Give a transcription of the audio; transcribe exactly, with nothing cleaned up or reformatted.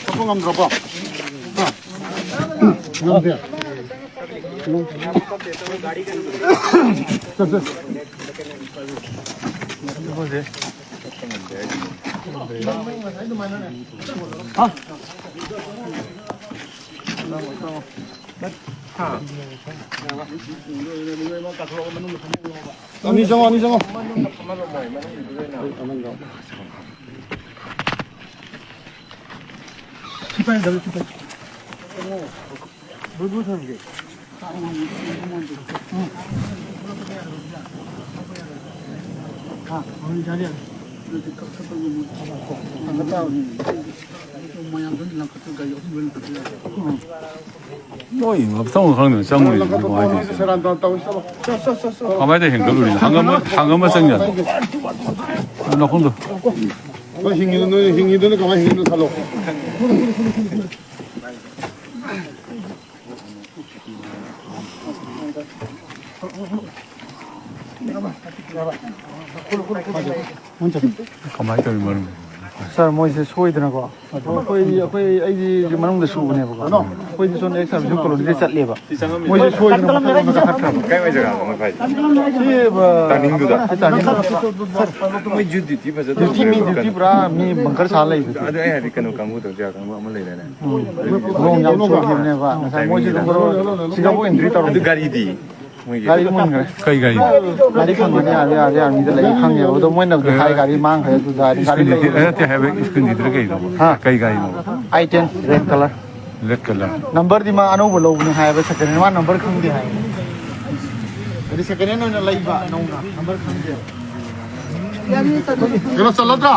ꯊꯣꯛꯄ ꯉꯝꯗ꯭ꯔꯕꯣ? ꯉꯝꯗꯦ꯫ ꯆꯠꯁꯦ꯫ ꯑꯅꯤ ꯆꯪꯉꯣ, ꯑꯅꯤ ꯆꯪꯉꯣ꯫ ꯁꯤ ꯄꯥꯏꯗꯕ, ꯁꯤ ꯄꯥꯏ꯫ ꯕꯨ, ꯕꯨ ꯊꯝꯒꯦ꯫ ꯅꯣꯏ ꯃꯐꯝ ꯈꯪꯗꯅ ꯆꯪꯉꯨꯔꯤꯗꯨꯕꯨ ꯀꯃꯥꯏꯅ ꯇꯧꯔꯤꯅꯣ? ꯁꯦꯔꯥꯟ ꯇꯨꯔꯥꯟ ꯇꯧꯏ, ꯆꯠꯂꯣ꯫ ꯀꯃꯥꯏꯅ ꯍꯦꯟꯒꯠꯂꯨꯔꯤꯅꯣ? ꯍꯪꯒꯥꯝ ꯑꯃ, ꯍꯪꯒꯥꯝ ꯑꯃ ꯆꯪ ꯌꯥꯗ꯭ꯔꯣ? ꯅꯈꯣꯡꯗꯣ꯫ ꯅꯣꯏ ꯍꯤꯡꯉꯤꯗꯨ, ꯅꯣꯏ ꯍꯤꯡꯉꯤꯗꯨꯅ ꯀꯃꯥꯏꯅ ꯍꯤꯡꯉꯤꯅꯣ ꯈꯜꯂꯣ꯫ ꯀꯃꯥꯏꯅ ꯇꯧꯔꯤ ꯃꯔꯝ? ꯁꯥꯔ, ꯃꯣꯏꯁꯦ ꯁꯣꯏꯗꯅꯀꯣ, ꯑꯗꯣ ꯑꯩꯈꯣꯏ, ꯑꯩꯈꯣꯏ, ꯑꯩꯗꯤ ꯃꯅꯨꯡꯗ ꯁꯨꯕꯅꯦꯕꯀꯣ, ꯑꯩꯈꯣꯏꯗꯤ ꯁꯣꯝꯗ ꯑꯦꯛꯁ ꯁꯥꯔꯚꯤꯁ ꯀꯣꯂꯣꯅꯤꯗ ꯆꯠꯂꯦꯕ, ꯃꯣꯏꯁꯦ ꯁꯣꯏꯗꯅ ꯃꯊꯛꯂꯣꯝꯗ ꯀꯥꯈꯠꯈ꯭ꯔꯕ꯫ ꯀꯥꯏ ꯋꯥꯏ ꯖꯒꯥꯅꯣ ꯃꯣꯏ ꯐꯥꯏꯁꯦ? ꯁꯤ, ꯑ, ꯇꯥꯔꯅꯤꯡꯗꯨꯗ? ꯁꯤ ꯇꯥꯔꯅꯤꯡ꯫ ꯃꯣꯏ ꯖꯨ ꯗ꯭ꯌꯨꯇꯤ ꯐꯖꯅ ꯗ꯭ꯌꯨꯇꯤ, ꯃꯤ ꯇꯧꯕꯤꯔꯕ ꯗ꯭ꯌꯨꯇꯤ ꯀꯩꯅꯣ? ꯄꯨꯔꯥ ꯃꯤ ꯕꯪꯀꯔ ꯁꯥ ꯂꯩꯕꯗꯣ꯫ ꯑꯗꯨ ꯑꯩ ꯍꯥꯏꯗꯤ ꯀꯩꯅꯣ ꯀꯥꯡꯕꯨꯗꯣ, ꯖꯤꯌꯥ ꯀꯥꯡꯕꯨ ꯑꯃ ꯂꯩꯗꯥꯏꯅꯦ? ꯎꯝ꯫ ꯅꯣꯡ ꯌꯥꯝ ꯆꯨꯈꯤꯕꯅꯦꯕ꯫ ꯉꯁꯥꯏ ꯃꯣꯏꯁꯦ ꯑꯗꯨꯝ ꯁꯤꯡꯒꯥꯄꯨꯔ ꯑꯦꯟꯇ꯭ꯔꯤ ꯇꯧꯔꯝꯃꯦ꯫ ꯑꯗꯨ ꯒꯥꯔꯤꯗꯤ? ꯃꯣꯏꯒꯤ ꯒꯥꯔꯤ ꯃꯨꯟꯈ꯭ꯔꯦ꯫ ꯀꯩ ꯒꯥꯔꯤ? ꯒꯥꯔꯤ ꯐꯪꯒꯅꯤ, ꯑꯥꯔ ꯑꯥꯔ ꯑꯥꯔꯃꯤꯗ ꯂꯩ ꯈꯪꯉꯦꯕ꯫ ꯑꯗꯣ ꯃꯣꯏꯅꯕꯨꯗꯤ ꯍꯥꯏ ꯒꯥꯔꯤ ꯃꯥꯡꯈ꯭ꯔꯦ ꯑꯗꯨꯗ ꯍꯥꯏꯗꯤ ꯒꯥꯔꯤ ꯁ꯭ꯀꯨꯜꯒꯤꯗꯤ, ꯂꯩ꯫ ꯅꯠꯇꯦ ꯍꯥꯏꯕ, ꯁ꯭ꯀꯨꯜꯒꯤꯗꯨꯅ ꯀꯩꯅꯣ? ꯍꯥ? ꯀꯩ ꯒꯥꯔꯤꯅꯣ? I ten red colour. Red colour. ꯅꯝꯕꯔꯗꯤ ꯃꯥ ꯑꯅꯧꯕ ꯂꯧꯕꯅꯤ ꯍꯥꯏꯕ, ꯁꯦꯀꯦꯟ ꯍꯦꯟ꯫ ꯃꯥ ꯅꯝꯕꯔ ꯈꯪꯗꯦ ꯍꯥꯏ꯫ ꯑꯗꯨ ꯁꯦꯀꯦꯟ ꯍꯦꯟ ꯑꯣꯏꯅ ꯂꯩꯕ ꯅꯧꯅ, ꯅꯝꯕꯔ ꯈꯪꯗꯦ꯫ ꯀꯩꯅꯣ ꯆꯠꯂꯗ꯭ꯔꯥ?